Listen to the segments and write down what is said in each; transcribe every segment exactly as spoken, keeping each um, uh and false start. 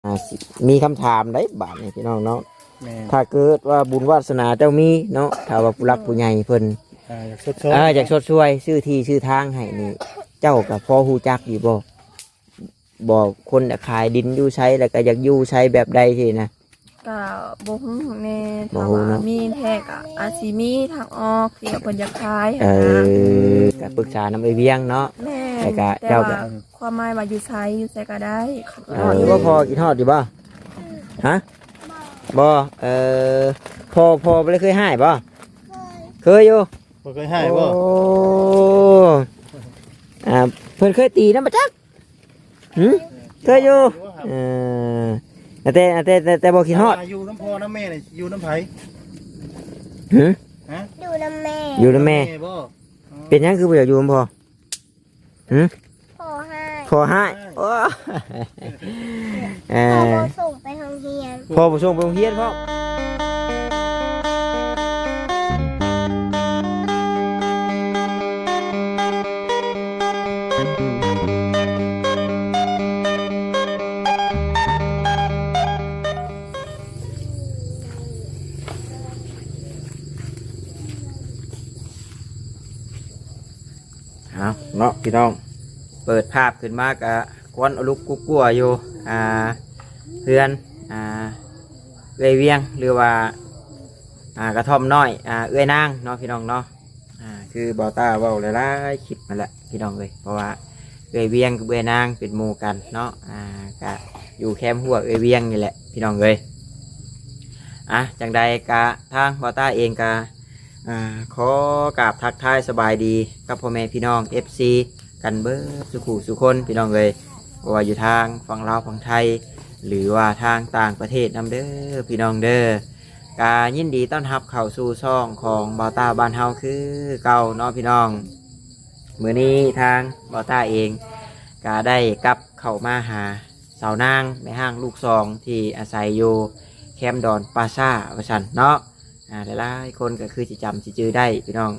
อ่า สิ มีคำถามได้บาดนี้พี่น้องเนาะ แม่น ถ้าเกิดว่าบุญวาสนาเจ้ามีเนาะ ถ้าว่าผู้หลักผู้ใหญ่เพิ่น อ่า อยากชดเชย เออ อยากชดช่วยซื้อที่ซื้อทางให้นี่ เจ้าก็พอฮู้จักอยู่บ่ บ่ คนอยากขายดินอยู่ไส แล้วก็อยากอยู่ไสแบบใดซี้นะ ก็บ่ฮู้แน่ บ่ฮู้เนาะ ถ้าว่ามีแท้ก็อาจสิมีทางออกที่เพิ่นอยากขาย เอ หั้นนะ อ ก็ปรึกษานำไอ้เวียงเนาะ แม่น แล้วก็ แต่ เจ้าก็ ว่าความหมายว่าอยู่ไส อยู่ไสก็ได้ เออ คิดฮอดอยู่บ่พ่อ คิดฮอดอยู่บ่ ฮะ บ่ เออ พ่อ พ่อบ่ได้เคยฮ้ายบ่ เคยอยู่ บ่เคยฮ้ายบ่ โอ้ อ่า เพิ่นเคยตีนำบ่จัก หึ เคยอยู่ เออ แต่ แต่ แต่ แต่บ่คิดฮอด อยู่นำพ่อนำแม่นี่อยู่นำไผ หึ ฮะ อยู่นำแม่ อยู่นำแม่ แม่บ่ เป็นหยังคือบ่อยากอยู่นำพ่อ หึ พ่อฮ้าย พ่อฮ้าย ฮ้าย โอ้ เออ พ่อบ่ส่งไปโรงเรียน พ่อบ่ส่งไปโรงเรียนพร้อม เอาเนาะพี่น้อง เปิดภาพขึ้นมาก็ควันอลุกกุ๊กกัวอยู่ อ่า เฮือน อ่า เอื้อยเวียง หรือว่า อ่า กระท่อมน้อย อ่า เอื้อยนางเนาะพี่น้องเนาะ อ่า คือบ่าวต้าเว้าหลายๆคลิปนั่นแหละพี่น้องเอ้ย เพราะว่าเอื้อยเวียงกับเอื้อยนางเป็นหมู่กันเนาะ อ่า ก็อยู่แคมป์ฮั้วเอื้อยเวียงนี่แหละพี่น้องเอ้ย อ่ะ จั่งใดก็ทางบ่าวต้าเองก็ อ่า ขอกราบทักทายสบายดีกับพ่อแม่พี่น้อง เอฟซี กันเบิดสู่ผู้สู่คนพี่น้องเอ้ย บ่ว่าอยู่ทางฝั่งลาวฝั่งไทย หรือว่าทางต่างประเทศนำเด้อพี่น้องเด้อ ก็ยินดีต้อนรับเข้าสู่ช่องของบ่าวต้าบ้านเฮาคือเก่าเนาะพี่น้อง มื้อนี้ทางบ่าวต้าเองก็ได้กลับเข้ามาหาสาวนางแม่ฮ้างลูกสองที่อาศัยอยู่แคมป์ดอนป่าช้าว่าซั่นเนาะ อ่า หลายๆคนก็คือสิจำสิจื่อได้พี่น้อง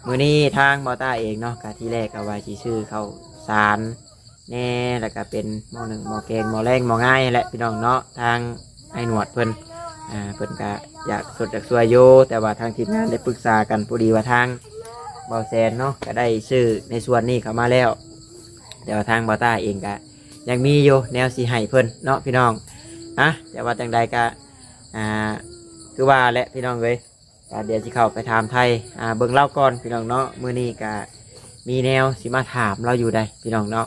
มื้อนี้ทางบ่าวต้าเองเนาะ ก็ทีแรกก็ว่าสิซื้อข้าวสารแหน่ แล้วก็เป็นหม้อนึ่งหม้อแกงหม้อแลงหม้องายแหละพี่น้องเนาะ ทางไอ้หนวดเพิ่น อ่า เพิ่นก็อยากสดอยากช่วยอยู่ แต่ว่าทางทีมงานได้ปรึกษากัน พอดีว่าทางบ่าวแสนเนาะ ก็ได้ซื้อในส่วนนี้เข้ามาแล้ว แต่ว่าทางบ่าวต้าเองก็ยังมีอยู่แนวสิให้เพิ่นเนาะพี่น้อง อ่ะ แต่ว่าจั่งใดก็ อ่า คือว่าแหละพี่น้องเอ้ย ก็เดี๋ยวสิเข้าไปถามไทย อ่า เบิ่งลาวก่อนพี่น้องเนาะ มื้อนี้ก็มีแนวสิมาถามลาวอยู่ได้พี่น้องเนาะ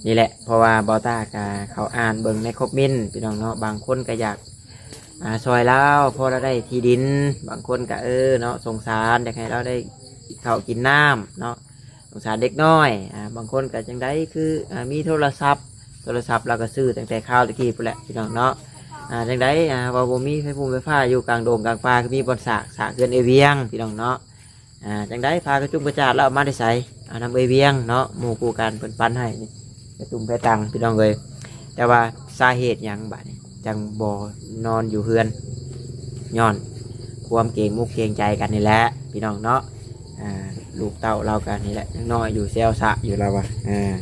นี่แหละ เพราะว่าบ่าวต้าก็เข้าอ่านเบิ่งในคอมเมนต์พี่น้องเนาะ บางคนก็อยาก อ่า ช่วยลาว พอลาวได้ที่ดิน บางคนก็ เออ เนาะ สงสาร อยากให้ลาวได้กินข้าวกินน้ำเนาะ สงสารเด็กน้อย อ่า บางคนก็จั่งใดคือ อ่า มีโทรศัพท์ โทรศัพท์ลาวก็ซื้อตั้งแต่คราวตะกี้พู้นแหละพี่น้องเนาะ อ่า จั่งใด อ่า ว่าบ่มีไฟฟ้า ไฟฟ้าอยู่กลางดงกลางป่า ก็มีบ่อนสาก สากเฮือนเอื้อยเวียงพี่น้องเนาะ อ่า จั่งใด ผ้ากระจุมกระจาดลาวเอามาแต่ไส เอานำเอื้อยเวียงเนาะ หมู่คู่กันเพิ่นปันให้นี่ กระตุ้มไปตังพี่น้องเอ้ย แต่ว่าสาเหตุหยังบาดนี้จั่งบ่นอนอยู่เฮือน ย้อนความเกรงมุกเกรงใจกันนี่แหละพี่น้องเนาะ อ่า ลูกเต้าลาวกันนี่แหละ ยังน้อยอยู่ แซวสะอยู่ลาวว่า อ่า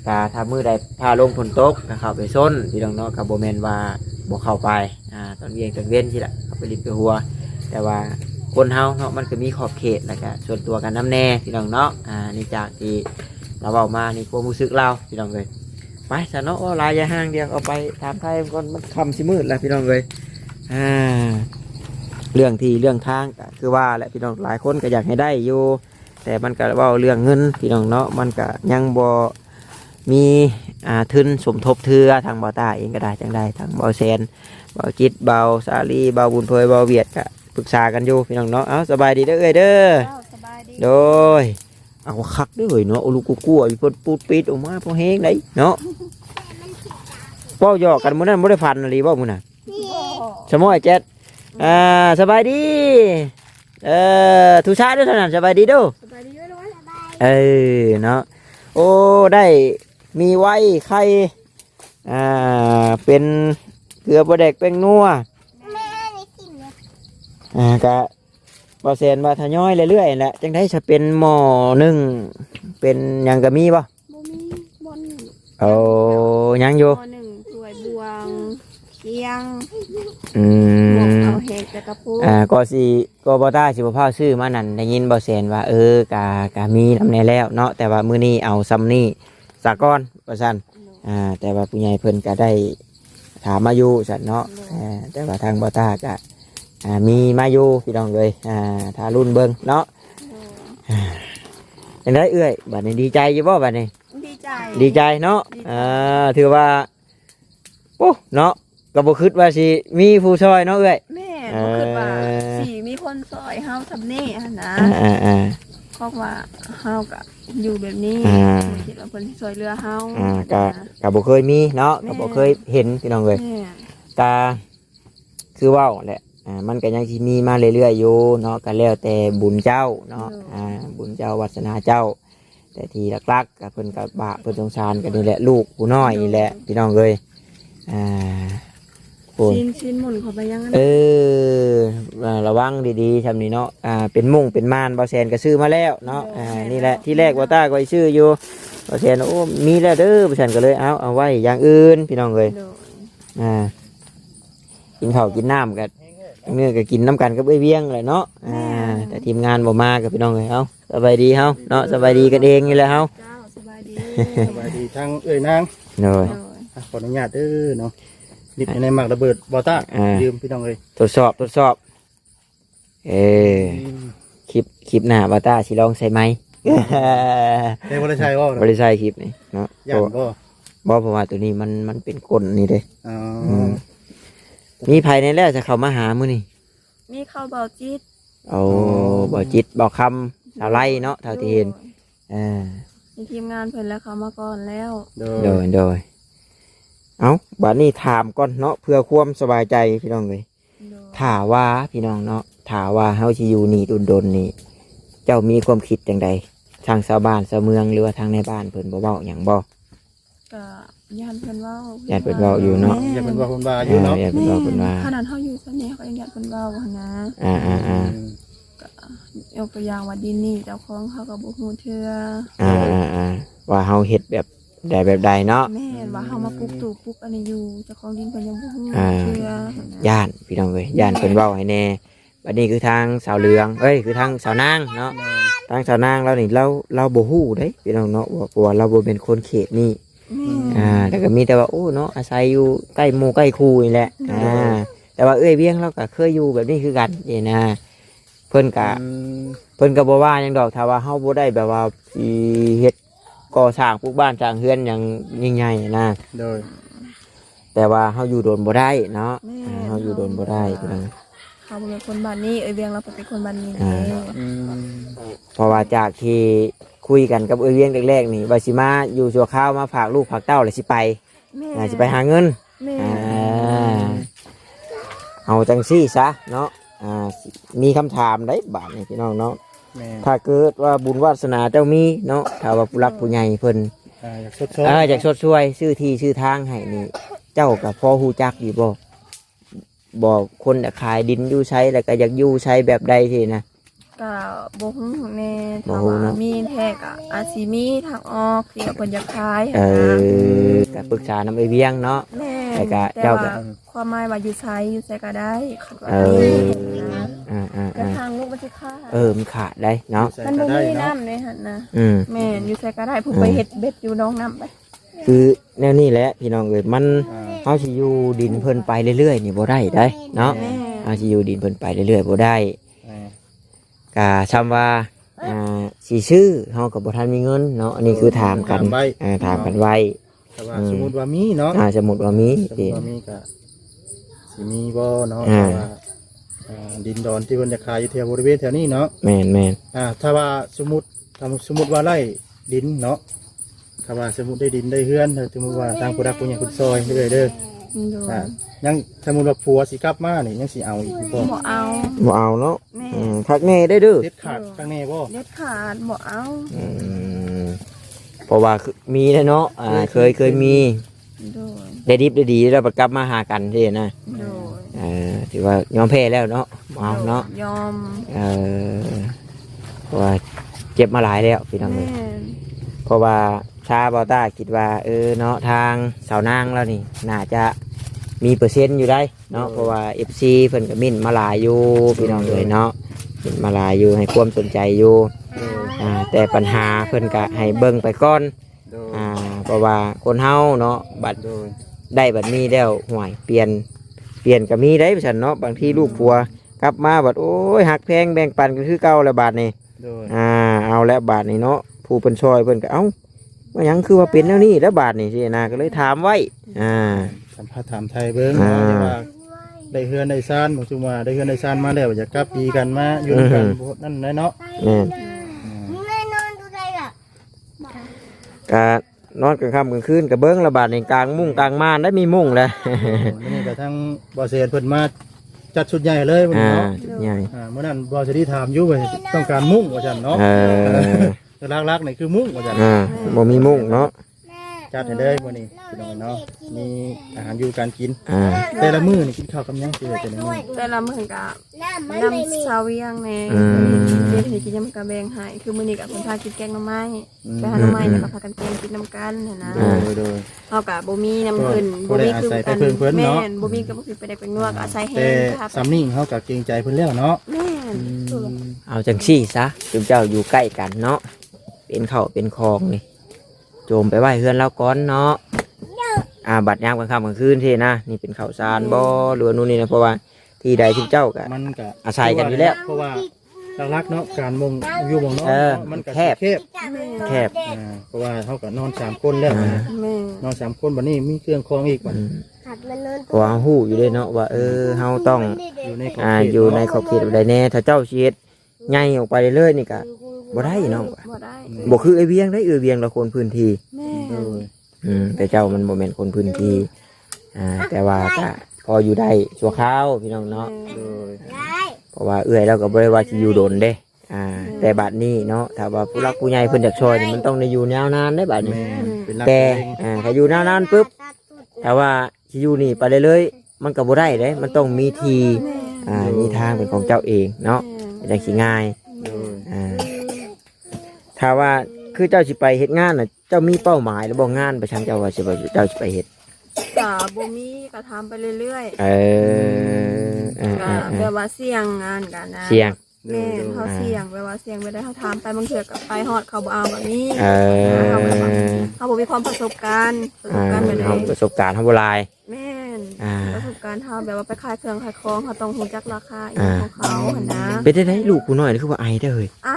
ถ้า ถ้ามื้อใดฟ้าลงฝนตกก็เข้าไปซนพี่น้องเนาะ ก็บ่แม่นว่าบ่เข้าไป อ่า ตอนเวียงตอนเว็นซี้แหละ เข้าไปหลิ้นไปหัว แต่ว่าคนเฮาเนาะ มันก็มีขอบเขต แล้วก็ส่วนตัวกันนำแน่พี่น้องเนาะ อ่า นี่จากที่ลาวเว้ามา นี่ความรู้สึกลาวพี่น้องเอ้ย ไปซะเนาะ เว้าหลายอย่าห่าง เดี๋ยวเอาไปถามไทยก่อน มันค่ำสิมืดแล้วพี่น้องเอ้ย อ่า เรื่องที่เรื่องทางก็คือว่าแหละพี่น้อง หลายคนก็อยากให้ได้อยู่ แต่มันก็เว้าเรื่องเงินพี่น้องเนาะ มันก็ยังบ่มี อ่า ทุนสมทบเทื่อ ทางบ่าวต้าเองก็ได้ จั่งใด ทางบ่าวแสน บ่าวจิต บ่าวสาลี บ่าวบุญเผย บ่าวเวียดก็ปรึกษากันอยู่พี่น้องเนาะ เอ้า สบายดีเด้อเอ้ยเด้อ เจ้า สบายดี โดย เอาคักเด้อเฮ้ยเนาะ โอ้ ลูกกูกลัวอยู่ เพิ่นปูดปิดออกมาพอแฮงได๋เนาะ เว้าหยอกกันมื้อนั้นบ่ได้ฝันอีหลีบ่มื้อน่ะ นี่ สมอยแจ๊ด อ่า สบายดี เอ่อ ทุชาเด้อเท่านั้น สบายดีเด้อ สบายดีเด้อ เออ เนาะ โอ้ ได้มีไว้ไข่ อ่า เป็นเกลือปลาแดกแป้งนัว แม่นี่กินเนี่ย อ่า กะ บ่าวแสนว่าทยอยเรื่อยๆแหละ จั่งใด๋จะเป็นหม้อนึ่ง เป็นหยังก็มีบ่ บ่มี บ่อน โอ้ ยังอยู่ หม้อนึ่ง เตียง อื หมวก ม เอาเห็ดแล้วก็ปู อ่า ก็สิ ก็บ่ต้าสิบ่พาซื้อมานั่น ได้ยินบ่แซนว่า เออ กะ กะมีนำแน่แล้วเนาะ แต่ว่ามื้อนี้เอาซำนี้ซะก่อนว่าซั่น อ่า แต่ว่าผู้ใหญ่เพิ่นก็ได้ถามมาอยู่ซั่นเนาะ อ่า แต่ว่าทางบ่ต้าก็ อ่า มีมาอยู่พี่น้องเอ้ย อ่า ถ้ารุ่นเบิ่งเนาะ จังได๋เอื้อย บัดนี้ดีใจอยู่บ่บัดนี้ ดีใจ ดีใจเนาะ ดีใจ อ่า ถือว่า โอ้ เนาะ ก็บ่คิดว่าสิมีผู้ซอยเนาะเอื้อย แม่น เออ บ่คิดว่าสิมีคนซอยเฮาซำนี้หั้นนะ อ่าๆๆ เพราะว่าเฮาก็อยู่แบบนี้ อ่า บ่คิดว่าเพิ่นสิซอยเหลือเฮา อ่า ก็ ก็บ่เคยมีเนาะ แม่น ก็บ่เคยเห็นพี่น้องเอ้ย แม่น ก็คือเว้าแหละ อ่า มันก็ยังสิมีมาเรื่อยๆอยู่เนาะ ก็แล้วแต่บุญเจ้าเนาะ โดย อ่า บุญเจ้าวาสนาเจ้า แต่ที่หลักๆก็เพิ่นก็บาปเพิ่นสงสารกันนี่แหละ ลูกผู้น้อยนี่แหละ โดย พี่น้องเอ้ย อ่า โอ้ย ชิ้น ชิ้นหมุนเข้าไปยังนั้น เออ อ่า ระวังดีๆซำนี้เนาะ อ่า เป็นมุ้งเป็นม่านบ่แซนก็ซื้อมาแล้วเนาะ โดย อ่า แม่น นี่แหละ แล้ว ที่แรกบ่ต้าก็ซื้ออยู่ บ่แซน โอ้ มีแล้วเด้อ บ่แซนก็เลย เอา เอาไว้อย่างอื่น พี่น้องเอ้ย โดย อ่า กินข้าวกินน้ำก็ มื้อก็กินนำกันกับเอื้อยเวียงแหละเนาะ อ่า แม่น แต่ทีมงานบ่มาก็พี่น้องเอ้ย เอ้า สบายดีเฮาเนาะ สบายดีกันเองนี่แหละเฮา เจ้า สบายดี สบายดีทั้งเอื้อยนาง โดย โดย อ่ะ ขออนุญาตเด้อเนาะ ลิปในหมากระเบิดบ่ต้า อ่า ยืมพี่น้องเอ้ย ทดสอบ ทดสอบ เออ อืม คลิป คลิปหน้าบ่ต้าสิลองใส่ไมค์ แต่บ่ได้ใส่บ่เนาะ บ่ได้ใส่คลิปนี้เนาะ ย่านบ่ บ่ เพราะว่าตัวนี้มัน มันเป็นก้นนี่เด้ อ๋อ อืม มีไผแน่แล้วจะเข้ามาหามื้อนี้ มีเข้าเบาจิต โอ้ อ๋อ เบาจิต เบาคำ สาวไร่เนาะ เท่าที่เห็น โดย เออ มีทีมงานเพิ่นแล้วเข้ามาก่อนแล้ว โดย โดย โดย เอ้า บัดนี้ถามก่อนเนาะ เพื่อความสบายใจพี่น้องเอ้ย โดย ถ้าว่าพี่น้องเนาะ ถ้าว่าเฮาสิอยู่นี่ดนๆนี่ เจ้ามีความคิดจั่งใด ทางชาวบ้านชาวเมือง หรือว่าทางในบ้านเพิ่นบ่เว้าหยังบ่ ก็ย้านเพิ่นเว้า ย้านเพิ่นเว้าอยู่เนาะ แม่น ย้านเพิ่นเว้าเพิ่นว่าอยู่เนาะ เออ ย้านเพิ่นเว้าเพิ่นว่า แม่น ขนาดเฮาอยู่ซะแหน่ เขายังย้านเพิ่นเว้าหั้นนะ อ่าๆๆ อืม ก็ยกตัวอย่างว่าดินนี่เจ้าของเขาก็บ่ฮู้เทื่อ อ่าๆๆ ว่าเฮาเฮ็ดแบบใดแบบใดเนาะ แม่น ว่าเฮามาปลูกตู้ปลูกอันนี้อยู่ เจ้าของดินเพิ่นยังบ่ฮู้ อ่า เทื่อหั้นนะ ย้านพี่น้องเอ้ย ย้านเพิ่นเว้าให้แหน่ บัดนี้คือทางสาวเหลือง เอ้ย คือทางสาวนางเนาะ แม่น ทางสาวนางลาวนี่ ลาว ลาวบ่ฮู้เด้พี่น้องเนาะ ว่า เพราะว่าลาวบ่เป็นคนเขตนี้ แม่น อ่า แล้วก็มีแต่ว่า โอ้ เนาะ อาศัยอยู่ใกล้หมู่ใกล้ครูนี่แหละ โดย อ่า แต่ว่าเอื้อยเวียงลาวก็เคยอยู่แบบนี้คือกันนี่นะ เพิ่นก็ อืม เพิ่นก็บ่ว่าหยังดอก ถ้าว่าเฮาบ่ได้แบบว่าสิเฮ็ดก่อสร้างปลูกบ้านสร้างเฮือนหยังใหญ่ๆนะ โดย แต่ว่าเฮาอยู่โดนบ่ได้เนาะ แม่น อ่า เฮาอยู่โดนบ่ได้พี่น้อง เฮาบ่แม่นคนบ้านนี้ เอื้อยเวียงลาวเป็นคนบ้านนี้ อ่า เด้ อืม เพราะว่าจากที่คุยกันกับเอื้อยเวียงแรกๆนี่ ว่าสิมาอยู่ชั่วคราว มาฝากลูกฝากเต้าแล้วสิไป แม่น อ่า สิไปหาเงิน แม่น อ่า เอาจังซี่ซะเนาะ อ่า มีคำถามได้บาดนี้พี่น้องเนาะ แม่น ถ้าเกิดว่าบุญวาสนาเจ้ามีเนาะ ถ้าว่าผู้หลักผู้ใหญ่เพิ่น อ่า อยากชดเชย เออ อยากชดช่วย ซื้อที่ซื้อทางให้นี่ เจ้าก็พอฮู้จักอยู่บ่ บ่ คนอยากขายดินอยู่ไส แล้วก็อยากอยู่ไสแบบใดซี้นะ ก็บ่ฮู้แน่ บ่ฮู้เนาะ ถ้าว่ามีแท้ก็อาจสิมีทางออกที่เพิ่นอยากขาย เออ หั้นนะ ก็ปรึกษานำเอื้อยเวียงเนาะ แม่น แล้วก็ แต่ เจ้าก็ ว่าความหมายว่าอยู่ไส อยู่ไสก็ได้ เออ นะ อ่าๆๆ แต่ทางลูกมันสิขาด เออ มันขาดได้เนาะ อยู่ไสก็ได้เนาะ มันบ่มีน้ำเลยหั่นนะ อืม แม่น อยู่ไสก็ได้ ผู้ อืม ไปเฮ็ดเบ็ดอยู่หนองน้ำไป คือแนวนี้แหละพี่น้องเอ้ย มัน อ่า เฮาสิอยู่ดินเพิ่นไปเรื่อยๆนี่บ่ได้เด้เนาะ แม่น เฮาสิอยู่ดินเพิ่นไปเรื่อยๆบ่ได้ อ่า ก็ซ้ำว่า อ่า สิซื้อเฮาก็บ่ทันมีเงินเนาะ อันนี้คือถามกัน ถามไว้ อ่า ถามกันไว้ แต่ว่า อืม สมมุติว่ามีเนาะ อ่า สมมุติว่ามี สมมุติว่ามีก็สิมีบ่เนาะ อ่า เพราะว่า อ่า ดินดอนที่เพิ่นจะขายอยู่แถวบริเวณแถวนี้เนาะ แม่นๆ อ่า ถ้าว่าสมมุติ ถ้าสมมุติว่าไร่ดินเนาะ ถ้าว่าสมมุติได้ดินได้เฮือน ถ้าสมมุติว่าทางผู้รักผู้ใหญ่เพิ่นซอยเด้อ โดย อ่า ยังสมมุติว่าผัวสิกลับมานี่ยังสิเอาอีกบ่ บ่เอา บ่เอาเนาะ แม่ อืม คักแน่ได้เด้อ เด็ดขาดคักแน่บ่ เด็ดขาด บ่เอา อืม เพราะว่าคือมีแล้วเนาะ อ่า เคย เคย เคยมี โดย ได้ดิบได้ดีแล้วบัดกลับมาหากันซี้นะ โดย เออ ถือว่ายอมแพ้แล้วเนาะ บ่เอาเนาะ ยอม เออ เพราะว่าเจ็บมาหลายแล้วพี่น้องเอ้ย แม่น เพราะว่าซาบ่ต้าคิดว่า เออ เนาะ ทางสาวนางลาวนี่ น่าจะ มีเปอร์เซ็นต์อยู่ได้เนาะ โดย เพราะว่า เอฟซี เพิ่นก็เม้นมาหลายอยู่ โดย พี่น้องเอ้ยเนาะ เม้นมาหลายอยู่ ให้ความสนใจอยู่ โดย อ่า แต่ปัญหาเพิ่นก็ให้เบิ่งไปก่อน โดย อ่า เพราะว่าคนเฮาเนาะ บัด โดย ได้บัดนี้แล้ว ห่วย เปลี่ยน เปลี่ยนก็มีได้ซั่นเนาะ บางที อืม ลูกผัวกลับมาบัด โอ้ย ฮักแพงแบ่งปันกันคือเก่าแล้วบาดนี้ โดย อ่า เอาแล้วบาดนี้เนาะ ผู้เพิ่นซอยเพิ่นก็ เอ้า ว่าหยังคือว่าเป็นแนวนี้แล้วบาดนี้สินะ ก็เลยถามไว้ อ่า สัมภาษณ์ถามไทยเบิ่ง อ่า เนาะ อย่าว่าได้เฮือนได้ซาน บ่ซุมว่าได้เฮือนได้ซานมาแล้ว อยากกลับดีกันมาอยู่นำกัน อือฮึ บ่นั่นแหละเนาะ แม่น อืม ก็นอนกลางค่ำกลางคืนก็เบิ่งละบาดนี้ กางมุ้งกางม่านได้มีมุ้งแล้ว มื้อนี้ก็ทั้งบ่าวเสนเพิ่นมาจัดชุดใหญ่เลยมื้อนี้เนาะ อ่า ชุดใหญ่ อ่า มื้อนั้นบ่าวเสรีถามอยู่ว่าต้องการมุ้งว่าซั่นเนาะ เออ หลักๆนี่คือมุ้งว่าซั่น อ่า บ่มีมุ้งเนาะ จัดให้เลยมื้อนี้พี่น้องเนาะ มีอาหารอยู่การกิน อ่า แต่ละมื้อนี่กินข้าวกับหยังสิแต่ละมื้อ แต่ละมื้อก็ น้ำเสบียงแหน่ อืม เฮ็ดให้กินยามก็แบ่งให้ คือมื้อนี้ก็เพิ่นพากินแกงหน่อไม้ อืม ไปหาหน่อไม้ อืม แล้วก็พากันแกงกินนำกันหั้นนะ โดย โดย เฮาก็บ่มีนำเพิ่น ก็ บ่มีคือกัน อาศัยไปเพิ่นเพิ่นเนาะ แม่น บ่มีก็บ่คือไปได้เป็นนัว ก็อาศัยแฮง แต่ ครับ ส่ำนี้เฮาก็เกรงใจเพิ่นแล้วเนาะ แม่น อืม เอาจังซี่ซะ จุมเจ้าอยู่ใกล้กันเนาะ เป็นข้าวเป็นของนี่ โจมไปไว้เฮือนลาวก่อนเนาะ อ่า บัดยามกลางค่ำกลางคืนซี้นะ นี่เป็นข้าวสารบ่ หรือว่านู่นนี่นะ เพราะว่าที่ใดที่เจ้าก็ มันก็ อาศัยกันอยู่แล้ว เพราะว่าหลักๆเนาะ การมองอยู่มองนอน เออ เนาะ มันก็ แคบ แคบ แม่น แคบ อ่า เพราะว่าเฮาก็นอนสามคนแล้ว อ่า นะ แม่น นอนสามคน บัดนี้มีเครื่องคองอีกบัด อืม เพราะว่าเฮาฮู้อยู่เด้เนาะว่า เออ เฮาต้อง อยู่ในขอบเขต อ่า อยู่ในขอบเขตใดแน่ ถ้าเจ้าสิเฮ็ด ใหญ่ออกไปเรื่อยๆนี่ก็บ่ได้เนาะ บ่ได้ บ่คือเอื้อยเวียงได้ เอื้อยเวียงละคนพื้นที่ แม่น เออ อืม แต่เจ้ามันบ่แม่นคนพื้นที่ อ่า แต่ว่าก็พออยู่ได้ชั่วคราวพี่น้องเนาะ แม่น โดย เพราะว่าเอื้อยเราก็บ่ได้ว่าสิอยู่โดนเด้ อ่า แต่บัดนี้เนาะ ถ้าว่าผู้หลักผู้ใหญ่เพิ่นอยากช่วยนี่มันต้องได้อยู่ยาวนานได้บัดนี้ แม่น เป็นหลัก แต่ เป็นแหล่ง อ่า ถ้าอยู่ยาวนานปุ๊บ ถ้าว่า สิอยู่นี่ไปเรื่อยๆ มันก็บ่ได้เด้ มันต้องมีที่ แม่น อ่า โดย มีทางเป็นของเจ้าเองเนาะ แม่น จั่งสิง่าย โดย อ่า ถ้าว่าคือเจ้าสิไปเฮ็ดงานน่ะ เจ้ามีเป้าหมายหรือบ่ งานประจำเจ้าว่าสิไป เจ้าสิไปเฮ็ด ก็บ่มี ก็ถามไปเรื่อยๆ เออ เออ ก็ เออ เออ แบบว่าเสี่ยงงานกันนะ เสี่ยง แม่น โดย โดย เฮาเสี่ยง แบบว่าเสี่ยงไปได้ เฮาถามไป บางเทื่อก็ไปฮอดเขาบ่เอาแบบนี้ เออ เฮาแบบว่า เฮาบ่มีความประสบการณ์ ประสบการณ์แบบใด อ่า เฮาประสบการณ์เฮาบ่หลาย แม่น อ่า ประสบการณ์เฮาแบบว่าไปขายเครื่องขายของ เฮาต้องรู้จักราคาอีหยัง อ่า ของเขาหั่นนะ เป็นจั่งใดลูกผู้น้อยนี่คือว่าไอแท้เฮ้ย ไอ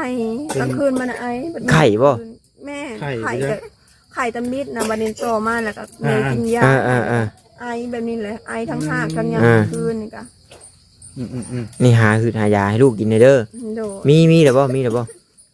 กลางคืนมันไอ ไข้บ่ แม่น ไข้ ไข้ อยู่เด้อ ก็ ไข้ตำบิดนะ บัดนี้ต่อมาแล้วก็แม่กินยา อ่า อ่า อ่า ไอแบบนี้แหละ ไอทั้งฮากทั้งหยัง อ่า คืนนี่ก็ อืม อืม อืม นี่หาหืดหายาให้ลูกกินเด้อ โดย มี มีแล้วบ่ มีแล้วบ่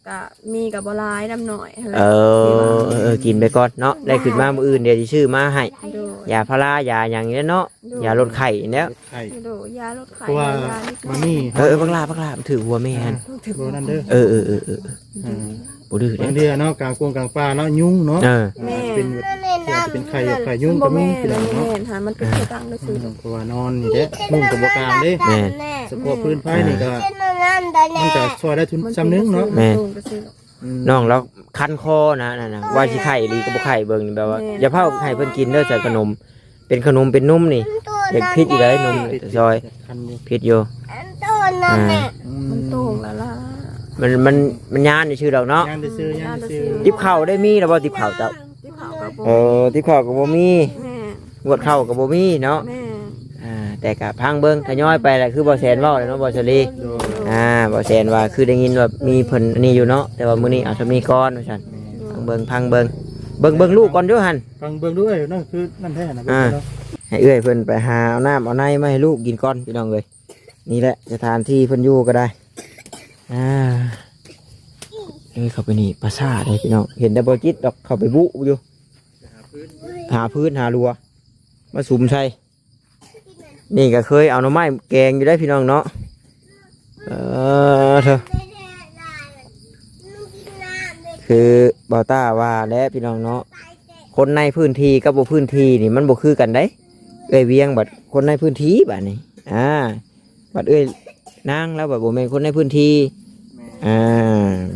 ก็มีก็บ่หลาย น้ำน้อยหั่นแหละ เออ ที่ว่า เออ เออ กินไปก่อนเนาะ ได้ขึ้นมามื้ออื่นเดี๋ยวสิซื้อมาให้ โดย ยาพารา ยาหยังนี่แหละเนาะ โดย ยาลดไข้นี่แหละ ไข้ โดย ยาลดไข้ เพราะว่า ยานิดหน่อย มันมี เออ เออ บักหลา บักหลา มันถือหัวแม่หั่น ถือหัว บ่นั่นเด้อ เออ เออ เออ เออ อืม บ่ดื้อเด้ บางเทื่อเนาะ กลางกรุงกลางป่าเนาะ ยุงเนาะ เออ อาจจะเป็น แม่น เชื้อ จะเป็นไข้หวัดไข้ยุงก็มี แม่น พี่น้องเนาะ แม่น หามันเป็นกระตังได้ซื้อ อืม เพราะว่านอนนี่แหละ มุ้งก็บ่กางเด้ แม่น เฉพาะพื้นไฟนี่ก็ แม่น มันก็ช่วยได้ทุน มัน ส่ำหนึ่งเนาะ แม่น มันก็ซื้อ อืม น้องเราคันคอนะ นั่นน่ะ ว่าสิไข้หรือก็บ่ไข้ เบิ่งนี่แบบว่า แม่น อย่าเผาให้เพิ่นกินเด้อ ใส่ขนม เป็นขนมเป็นนมนี่ อยากผิดอยู่ได้นม ผิด ซอย คันอยู่ ผิดอยู่ อันโตนั่นแหละ อ่า อืม มันโต่งละล่ะ มัน มัน มันย่านซื่อดอกเนาะ ย่านซื่อ ย่านซื่อ ติบข้าวได้มีแล้วบ่ ติบข้าวเจ้า ติบข้าวก็บ่ เออ ติบข้าวก็บ่มี แม่น งวดข้าวก็บ่มีเนาะ แม่น อ่า แต่ก็พังเบิ่ง ทยอยไปแหละ คือบ่าวแสนเว้าแหละเนาะ บ่าวสาลี โดย อ่า บ่าวแสนว่าคือได้ยินว่ามีเพิ่นอันนี้อยู่เนาะ แต่ว่ามื้อนี้เอาส่ำนี้ก่อนว่าซั่น โดย พังเบิ่ง พังเบิ่ง เบิ่ง เบิ่งลูกก่อนเด้อหั่น ฟังเบิ่งด้วยเนาะ คือนั่นแท้นะ อ่า เบิ่งเนาะ ให้เอื้อยเพิ่นไปหาเอาน้ำเอาในมาให้ลูกกินก่อนพี่น้องเอ้ย นี่แหละสถานที่เพิ่นอยู่ก็ได้ อ่า เอ้ย เข้าไปนี่ปราสาทเลยพี่น้อง เห็นแต่บ่จิตดอก เข้าไปบุอยู่ หาพื้นหารัว มาสุมใส่ นี่ก็เคยเอาหน่อไม้แกงอยู่ได้พี่น้องเนาะ เออ เถอะ คือบ่าวต้าว่าแหละพี่น้องเนาะ คนในพื้นที่กับบ่พื้นที่นี่มันบ่คือกันเด้ เอื้อยเวียงบัดคนในพื้นที่บัดนี้ อ่า บัดเอื้อยนางแล้วบัดบ่แม่นคนในพื้นที่ แม่น อ่า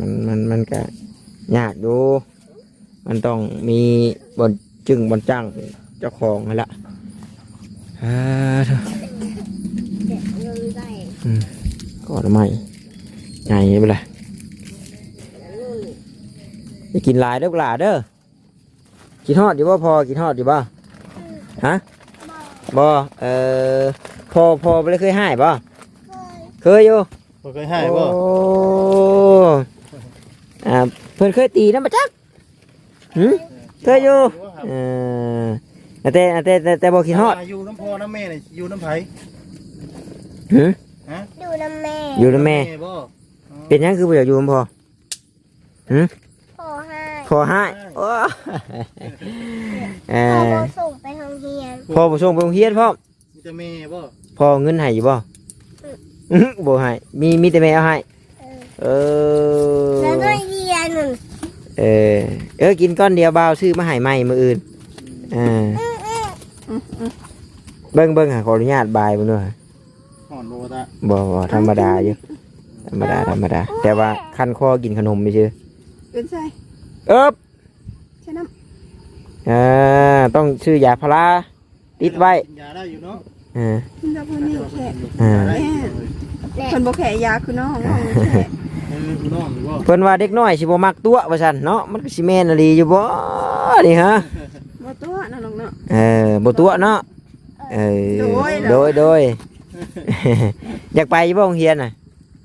มัน มัน มันก็ยากอยู่ มันต้องมีบ่อนจึ้งบ่อนจั้งเจ้าของหั่นละ อ่าเถอะ อืม ก็ทำไม ใหญ่ไปเลย อย่ากินหลายเด้อหล่าเด้อ กินฮอดอยู่บ่พอ กินฮอดอยู่บ่ ฮะ บ่ เออ พอ พอบ่ได้เคยให้บ่ เคยอยู่ บ่เคยให้บ่ โอ้ อ่า เพิ่นเคยตีนำบ่จัก หึ เคยอยู่ เออ แต่ แต่ แต่ แต่บ่คิดฮอด อ่า อยู่นำพ่อนำแม่นี่ อยู่นำไผ หึ ฮะ อยู่นำแม่ อยู่นำแม่ แม่บ่ อ๋อ เป็นหยังคือบ่อยากอยู่นำพ่อ หึ พ่อให้ พ่อให้ ให้ โอ้ เออ พ่อบ่ส่งไปโรงเรียน พ่อบ่ส่งไปโรงเรียนพร้อม มีแต่แม่บ่ พ่อเอาเงินให้อยู่บ่ อืม อื้อหือ บ่ให้ มี มีแต่แม่เอาให้ เออ เออ แล้วก็เรียนหนึ่ง เออ เออ กินก้อนเดียว บ่าวซื้อมาให้ใหม่มื้ออื่น อ่า อืมอืม เบิ่ง เบิ่ง หา ขออนุญาตบายเบิ่งดู ฮ้อนบ่วะตา บ่ บ่ ธรรมดาอยู่ ธรรมดา ธรรมดา แต่ว่าคันคอกินขนมซื่อ เป็นไส เอิบ ใช่น้ำ อ่า ต้องซื้อยาพารา ติดไว้ กินยาได้อยู่เนาะ อ่า มันจะพอนี่แค่ อ่า แม่ เพิ่นบ่แค่ยาคือน้อง น้องแค่ เออ คือน้องอยู่บ่ เพิ่นว่าเด็กน้อยสิบ่มักตั๋วว่าซั่นเนาะ มันก็สิแม่นอีหลีอยู่บ่นี่ฮะ บ่ตั๋วเนาะน้องเนาะ เออ บ่ตั๋วเนาะ เออ โดย โดย โดย อยากไปอยู่บ่โรงเรียนน่ะ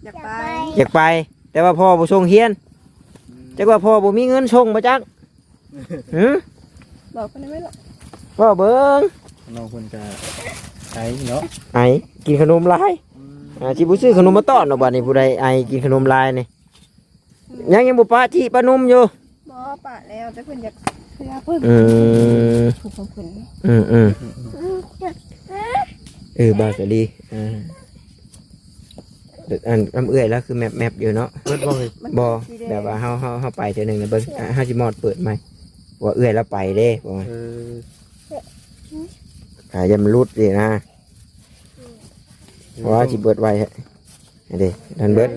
อยากไป อยากไป แต่ว่าพ่อบ่ส่งเรียน จักว่าพ่อบ่มีเงินส่งบ่จัก หือ บอกเพิ่นได้ไหมล่ะ เว้าเบิ่ง น้องเพิ่นก็ไอเนาะ ไอ กินขนมหลาย อืม อ่า สิบ่ซื้อขนมมาต้อนดอกบัดนี้ ผู้ใดไอกินขนมหลายนี่ ยัง ยังบ่ปะจิปะนมอยู่ บ่ปะแล้ว แต่เพิ่นอยากเพื่อเพิ่น อืม ผูกของเพิ่น อืม อืม เออ บ่าวสาลี อ่า อัน น้ำเอื้อยแล้วคือแมบๆอยู่เนาะ เบิดบ่เฮ้ย บ่ มันเป็นสีแดง แบบว่าเฮา เฮา เฮาไปเทื่อหนึ่งนะเบิ่ง อ่ะ เฮาสิมอดเปิดใหม่ ว่าเอื้อยแล้วไปเด้ ว่า เออ อ่า อย่ามันหลุดสินะ เพราะว่าสิเบิดไวฮะ นี่เด้ นั่นเบิด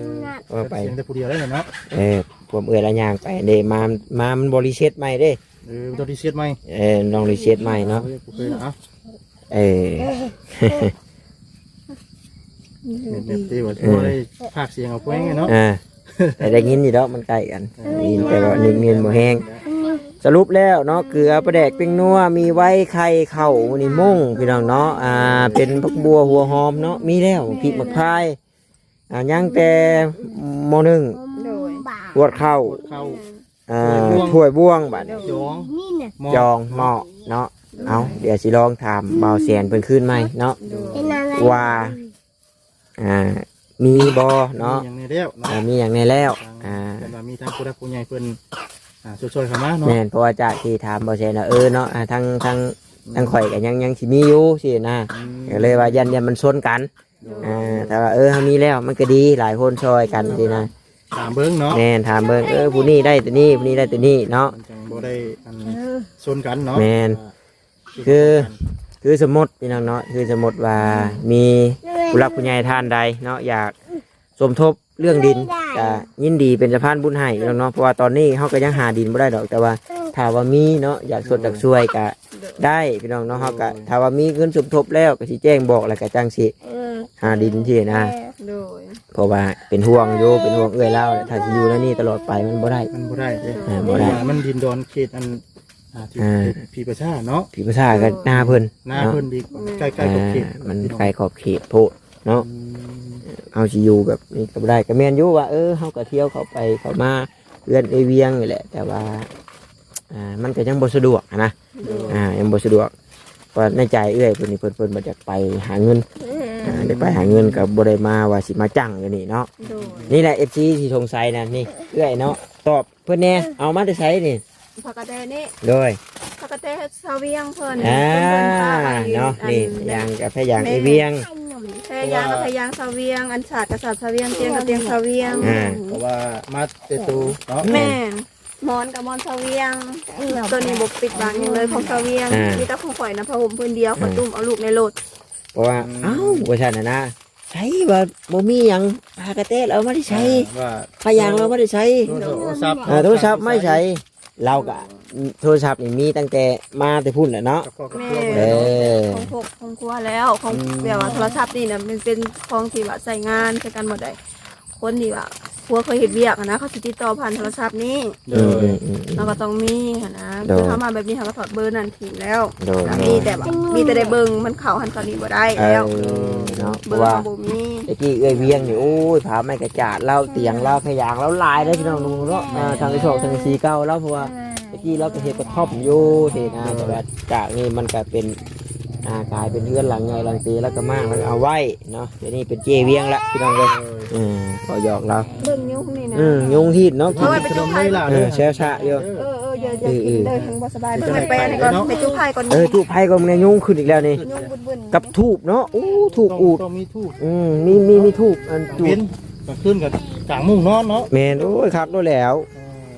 ว่าไป เสียงแต่ผู้เดียวได้เนาะ เออ พวกเอื้อยละย่างไปเด้ มา มามันบ่รีเซ็ตใหม่เด้ เออ ต้องรีเซ็ตใหม่ เออ ต้องรีเซ็ตใหม่เนาะ เออ โอเค เอา เออ เน็ต เน็ตตีว่า เออ บ่ได้พากย์เสียงเอาพวกนี้เนาะ อ่า แต่ได้ยินอยู่ดอก มันใกล้กัน เออ ได้ยินแต่ว่าเน้นๆบ่แฮง สรุปแล้วเนาะ เกลือ ปลาแดก แป้งนัว มีไว้ ไข่ ข้าว มื้อนี้มุ่ง พี่น้องเนาะ อ่า เป็นผักบัว หัวหอมเนาะ มีแล้ว พริก หมากพร้าย อ่า ยังแต่หม้อนึ่ง โดย หวดข้าว หวดข้าว อ่า ถ้วยบ่วง ถ้วยบ่วงบัดนี้ จอง นี่น่ะ หม้อ จองหม้อเนาะ โดย เอา เดี๋ยวสิลองถามบ่าวแสนเพิ่นคืนใหม่เนาะ โดย เป็นอะไร ว่า อ่า มีบ่เนาะ มีหยังแน่แล้วเนาะ อ่า มีหยังแน่แล้ว ทาง อ่า เพิ่นว่ามีทางผู้หลักผู้ใหญ่เพิ่น อ่า ช่วยๆเข้ามาเนาะ แม่น เพราะว่าจากที่ถามบ่าวแสนน่ะ เออเนาะ อ่า ทั้ง ทั้ง ทั้งข่อยก็ยัง ยังสิมีอยู่สินะ อืม ก็เลยว่าย่าน ย่านมันชนกัน โดย อ่า แต่ว่า เออ เฮามีแล้วมันก็ดี หลายคนช่วยกันสินะ ถามเบิ่งเนาะ แม่น ถามเบิ่ง เออ ผู้นี้ได้ตัวนี้ ผู้นี้ได้ตัวนี้เนาะ มันจังบ่ได้อัน เออ ชนกันเนาะ แม่น อ่า คือ คือสมมุติพี่น้องเนาะ คือสมมุติว่ามีผู้หลักผู้ใหญ่ท่านใดเนาะ อยากสมทบเรื่องดิน ก็ยินดีเป็นสะพานบุญให้พี่น้องเนาะ เพราะว่าตอนนี้เฮาก็ยังหาดินบ่ได้ดอก แต่ว่าถ้าว่ามีเนาะ อยากสดอยากช่วยก็ได้พี่น้องเนาะ เฮาก็ถ้าว่ามีเงินสมทบแล้วก็สิแจ้งบอก แล้วก็จั่งสิ เออ หาดินที่นะ โดย เพราะว่าเป็นห่วงอยู่ เป็นห่วงเอื้อยลาวแหละ ถ้าสิอยู่ในนี่ตลอดไปมันบ่ได้ มันบ่ได้เด้ อ่า บ่ได้ เพราะว่ามันดินดอนเขตอัน อ่า ที่ อ่า ที่ ที่ประชาเนาะ ที่ประชาก็นาเพิ่น นาเพิ่น เนาะ อีก แม่น ใกล้ๆขอบเขต อ่า มันใกล้ขอบเขตโพดเนาะ อืม เฮาสิอยู่แบบนี้ก็บ่ได้ ก็แม่นอยู่ว่า เออ เฮาก็เที่ยวเข้าไปเข้ามาเฮือนเอื้อยเวียงนี่แหละ แต่ว่า อ่า มันก็ยังบ่สะดวกหั้นนะ โดย อ่า ยังบ่สะดวก เพราะในใจเอื้อยเพิ่นนี่ เพิ่น เพิ่นบ่อยากไปหาเงิน อืม อ่า ได้ไปหาเงินก็บ่ได้มาว่าสิมาจั่งอยู่นี่เนาะ โดย นี่แหละ เอฟซี ที่สงสัยนะ นี่ เอื้อยเนาะ ตอบเพิ่นแน่ เอามาแต่ไสนี่ ผักกะแตนี่ โดย ผักกะแตชาวเวียงเพิ่น อ่า เพิ่นฝากให้ เนาะ อัน นี่ ยางกับแพยาง แม่ ไอ้เวียง แพยางกับแพยางชาวเวียง อันสาดกับสาดชาวเวียง เตียงกับเตียงชาวเวียง อ่า เพราะว่ามาแต่ตูเนาะ แม่น หมอนกับหมอนชาวเวียง ตัวนี้บ่ปิดบังหยังเลย ของชาวเวียง อ่า มีแต่ของข่อยนะ ผ้าห่มผืนเดียว อ่า ข่อยตุ้มเอาลูกในรถ เพราะว่า อืม เอ้า ว่าซั่นน่ะนะ ใส่ว่าบ่มีหยัง ผ้ากะแตเอามาได้ใส่ อ่า ว่า ผ้ายางเอามาได้ใส่ โทรศัพท์ อ่า โทรศัพท์ไม่ใส่ เราก็โทรศัพท์นี่มีตั้งแต่มาแต่พุ้นแหละเนาะ กับครอบกับครัว แม่ เออ ของครอบของครัวแล้วของ อืม แบบว่าโทรศัพท์นี่น่ะมันเป็นของที่ว่าใช้งานใช้กันหมดได้ คนที่ว่าผัวเคยเฮ็ดเวียกอะนะ เขาสิติดต่อผ่านโทรศัพท์นี่ โดย อืมอืมอืม เราก็ต้องมีหั้นนะ โดย คือเขามาแบบนี้เขาก็ถอดเบอร์นั่นทิ้งแล้ว โดย มีแต่แบบมีแต่ได้เบิ่งมันเข้าหั้นเข้านี่บ่ได้แล้ว เออ เนาะ เพ เบิ่ง ราะว่า เขาบ่มี ตะกี้เอื้อยเวียงนี่ โอ้ย ผ้าไม้กระจาดลาว เตียงลาว ผ้ายางลาวหลายเด้อพี่น้องเนาะ อ่า ทางที่สองทางที่สี่เก่าลาว เพราะว่า อ่า ตะกี้ลาวก็เฮ็ดกระท่อมอยู่ที่นะ แต่ว่าจากนี่มันก็เป็น อ่า กลายเป็นเฮือนหลังใหญ่หลังโต ลาวก็มางลาวก็เอาไว้เนาะ เดี๋ยวนี้เป็นเจ๊เวียงละพี่น้องเอ้ย เออ ขอหยอกลาว เบิ่งยุงนี่นะ อืม ยุงฮีดเนาะ กิน เอาไว้ไปจุ่มไฟ เออ แซวซะอยู่ เออ เออ อย่า อย่ากินเด้อ เออ เออ ยังบ่สบาย เบิ่งไปนี่ก่อน ไปจุ่มไฟก่อน เออ จุ่มไฟก่อน มันยุงขึ้นอีกแล้วนี่ ยุงบึนๆ กับธูปเนาะ โอ้ ธูป ต้อง อูด ต้องมีธูป อืม มี มี มีธูป อัน กลาง จุด เว็น กลางคืนกับกลางมุ้งนอนเนาะ แม่น โอ้ย คักโลดแล้ว เออ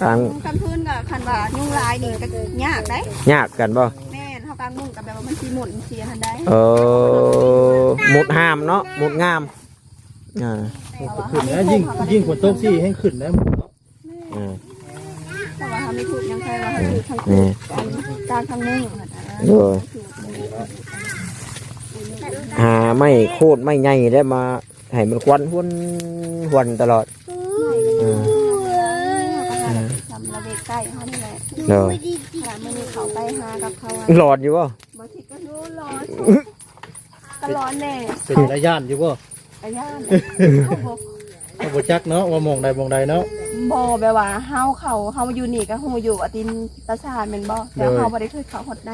กลาง กลางคืนก็คันว่ายุงลายนี่ก็ยากได้ ยากกันบ่ แม่น เฮากลางมุ้งก็แบบว่ามันสิหมุนเสียหั้นได้ เออ หมุดห้ามเนาะ หมุดงาม อ่า ขึ้นนะ ยิ่ง ยิ่งฝนตกสิแฮงขึ้นนะ อ่า เพราะว่าเฮามีธูปยังใครว่าเฮาถือทาง นี่ กลาง กลางทางมุ้งหั้นนะ โดย หาไม้โคตรไม้ใหญ่แล้วมาให้มันควันฮวนฮวนตลอด เออ เฮาก็หาแบบสำระเวกใกล้เฮานี่แหละ โดย ขนาดมื้อนี้เขาไปหากับเขาอะ หลอนอยู่บ่ บ่คิดก็รู้หลอน ก็หลอนแน่ เป็นระยะอยู่บ่ ระยะ ก็บ่จักเนาะว่าหม่องใดหม่องใดเนาะ บ่ แบบว่าเฮาเข้า เฮาอยู่นี่ก็ฮู้อยู่ว่าตีนตาซานแม่นบ่ แต่ โดย เฮาบ่ได้เคยเข้าฮอดใน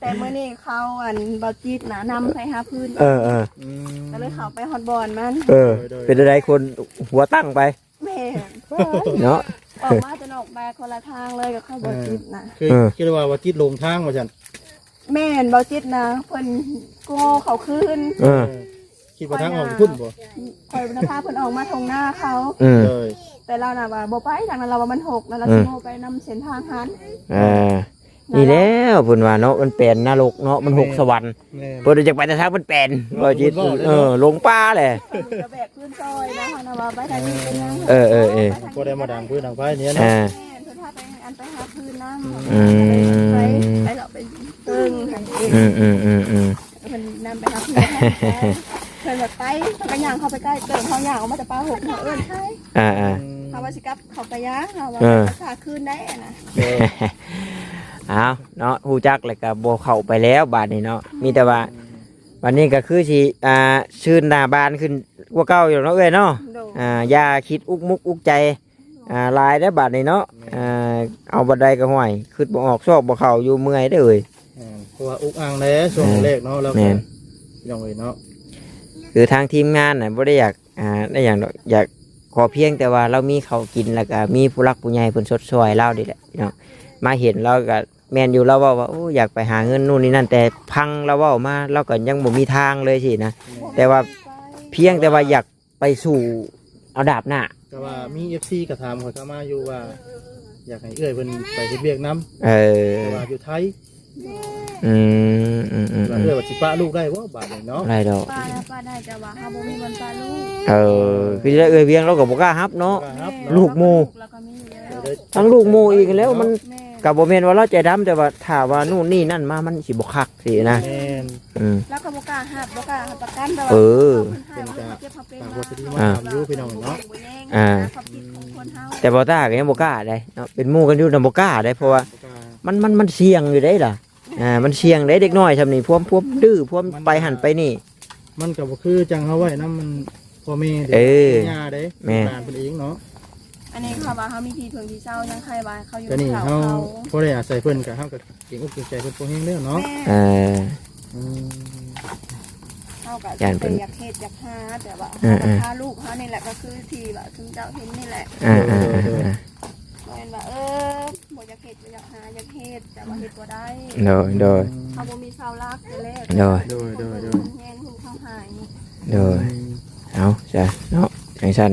แต่มื้อนี้เขาอันบ่จิตนะนำไปหาพื้น เออ เออ อืม ก็เลยเข้าไปฮอดบ่อนมัน เออ โดย โดย เป็นอะไรคนหัวตั้งไป แม่น เนาะ ออกมาจะออกมาคนละทางเลยกับเขาบ่จิตนะ คือ เออ คิดว่าบ่จิตหลงทางว่าซั่น แม่นบ่จิตนะ เพิ่นโกเขาคืน เออ เออ คิดว่าทางออกพุ่นบ่ คอยนำพาเพิ่นออกมาทงหน้าเขา อืม เออ แต่เราน่ะว่าบ่ไปทางนั้น เราว่ามันหกแล้วเรา อืม สิโง่ไปนำเส้นทางหั้น เออ นี่แหล้วเพิ่นว่าเนาะ มันแปลนนรกเนาะ มันหก แม่น สวรรค์ แม่น เพิ่นอยากไปแต่ทางมันแปลน ว่า บ่จิต เพิ่นเว้าเลย เออ เนาะ หลงป่าแหละ เพิ่นก็แบกพื้นซอยนะ เฮาน่ะว่าไปทางนี้เป็นหยัง เออ เออ เออ บ่ได้มาดังพื้นดังไฟเนี่ยเนาะ อ่า แม่น เพิ่นพาไปอันไปหาพื้นนำ อืม ไป ไปก็ไปเบิ่งหั้นเอง อืม อืม อืม อืม เพิ่นนำไปหาพื้นนำ เพิ่นแบบไป เพิ่นก็ย่างเข้าไปใกล้เติม เฮาย่างออกมาแต่ป่าหก เฮาเอิ้นใคร อ่า อ่า เฮาว่าสิกลับ เขาก็ย่า เฮาว่า เออ จะพาคืนได้นะ เออ เอาเนาะ ฮู้จักแล้วก็บ่เข้าไปแล้วบาดนี้เนาะ มีแต่ว่า อืม บัดนี้ก็คือสิ อ่า ชื่นหน้าบานขึ้นกว่าเก่าอยู่เนาะเอื้อยเนาะ โดย อ่า อย่าคิดอุกมุกอุกใจ อ่า หลายเด้อบาดนี้เนาะ แม่น อ่า เอาบัดใดก็ห้วย คิดบ่ออก ซอกบ่เข้าอยู่ เมื่อยเด้อเอ้ย แม่น เพราะว่าอุกอังแหละช่วง แม่น แรกเนาะ แล้วก็ แม่น พี่น้องเอ้ยเนาะ คือทางทีมงานน่ะบ่ได้อยาก อ่า ได้หยังดอก อยากขอเพียงแต่ว่าเรามีข้าวกิน แล้วก็มีผู้หลักผู้ใหญ่เพิ่นชดช่วยเรานี่แหละพี่น้อง มาเห็นเราก็แม่นอยู่ เราเว้าว่า โอ้ อยากไปหาเงินนู่นนี่นั่น แต่ฟังเราเว้ามา เราก็ยังบ่มีทางเลยสินะ แต่ว่าเพียงแต่ว่าอยากไปสู่เอาดาบหน้า แต่ว่ามีเอฟซีก็ถามข้อยเข้ามาอยู่ว่า อยากให้เอื้อยเพิ่นไปเฮ็ดเวียกนำ เออ แต่ว่าอยู่ไทย อืม อืม อืม อืม เอื้อยว่าสิปะลูกได้บ่บาดนี้เนาะ ได้ดอก ปะ ปะได้ แต่ว่าเฮาบ่มีบ่อนปะลูก เออ คือได้เอื้อยเวียงเราก็บ่กล้ารับเนาะ บ่กล้ารับเนาะ ลูกหมู่ ลูกเราก็มีอยู่แล้ว ทั้งลูกหมู่อีกแล้ว มัน แม่น ก็บ่แม่นว่าเราใจดำ แต่ว่าถ้าว่านู่นนี่นั่นมา มันสิบ่คักสินะ แม่น อืม แล้วก็บ่กล้ารับ บ่กล้ารับประกัน แต่ว่า เออ เฮาเพิ่นให้ เพิ่นก็ เฮาเจ็บเฮาเป็น ต่างคนก็ดี มา มาถามอยู่พี่น้องเนาะ บ่แย่ง อ่า นะ ความคิดของคนเฮา แต่บ่ต้าก็ยังบ่กล้าได้เนาะ เป็นหมู่กันอยู่น่ะบ่กล้าได้ เพราะว่า บ่กล้า มัน มัน มันเสี่ยงอยู่ได้ล่ะ อ่า มันเสี่ยงเด้ เด็กน้อยส่ำนี้ พวม พวมดื้อ พวม มัน ไปหั่นไปนี่ มันก็บ่คือจังเฮาไว้นำมันพ่อแม่เด้ เออ ย่าเด้ แม่น หลานเพิ่นเองเนาะ อันนี้เขาว่าเขามีที่เพิ่งที่เช่ายังใครว่าเขาอยู่ แต่นี่ เขา เขา เขา พอได้อาศัยเพิ่นก็ เฮาก็เกรงอกเกรงใจเพิ่นพอแฮงแล้วเนาะ แม่ เออ อืม เขาก็ ย่านเพิ่น อยากเฮ็ดอยากหา แต่ว่า เออ เออ พาลูกเขานี่แหละก็คือที่ว่าซุมเจ้าเห็นนี่แหละ อ่า อ่า อ่า อ่า บ่แม่นว่า เออ บ่อยากเฮ็ด บ่อยากหา อยากเฮ็ด แต่ว่าเฮ็ดบ่ได้ โดย โดย เขาบ่มีเสาหลักแต่แรก โดย โดย โดย โดย แฮงลูกเขาหาย โดย อืม เอาซะเนาะ จังซั่น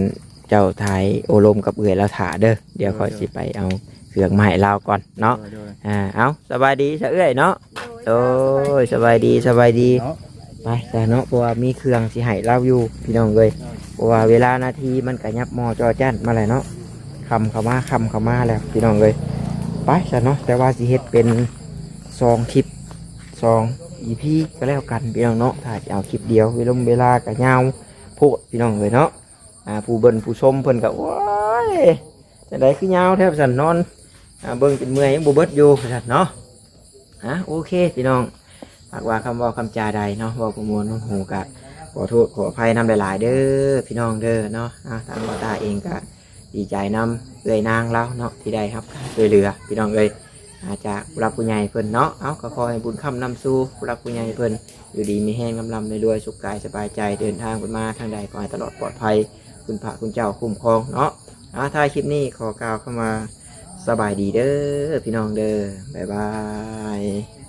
เจ้าถ่ายโอ้ลมกับเอื้อยลาวถ่าเด้อ เดี๋ยว โดย ข้อยสิไปเอาเครื่องมาให้ลาวก่อนเนาะ โดย โดย อ่า เอา สบายดีซะเอื้อยเนาะ โดย โดย สบายดี สบายดี เนาะ ไปซะเนาะ เพราะว่ามีเครื่องสิให้ลาวอยู่ พี่น้องเอ้ย โดย เพราะว่าเวลานาทีมันก็ยับหม้อจอจั้นมาแล้วเนาะ ค่ำเข้ามา ค่ำเข้ามาแล้วพี่น้องเอ้ย ไปซะเนาะ แต่ว่าสิเฮ็ดเป็นสองคลิป สอง อีพี ก็แล้วกันพี่น้องเนาะ ถ้าจะเอาคลิปเดียว เวลาเวลาก็ยาวโพดพี่น้องเอ้ยเนาะ อ่า ผู้เบิ่งผู้ชมเพิ่นก็ โอ้ย จังใดคือยาวแท้ซั่น นอน อ่า เบิ่งจนเมื่อยยังบ่เบิดอยู่ซั่นเนาะ อ่ะ โอเคพี่น้อง หากว่าคำเว้าคำจาใดเนาะ เว้าบ่ม่วนม่วนหูก็ขอโทษขออภัยนำหลายๆเด้อพี่น้องเด้อเนาะ อ่ะ ทางบ่าวตาเองก็ดีใจนำเอื้อยนางลาวเนาะ ที่ได้รับการช่วยเหลือพี่น้องเอ้ย อ่า จากผู้หลักผู้ใหญ่เพิ่นเนาะ เอ้า ก็ขอให้บุญค้ำนำสู่ผู้หลักผู้ใหญ่เพิ่น อยู่ดีมีแฮง ร่ำๆรวยๆ สุขกายสบายใจ เดินทางไปมาทางใดขอให้ตลอดปลอดภัย คุณพระคุณเจ้าคุ้มครองเนาะ อ่า ท้ายคลิปนี้ขอกล่าวคำว่าสบายดีเด้อพี่น้องเด้อ บ๊ายบาย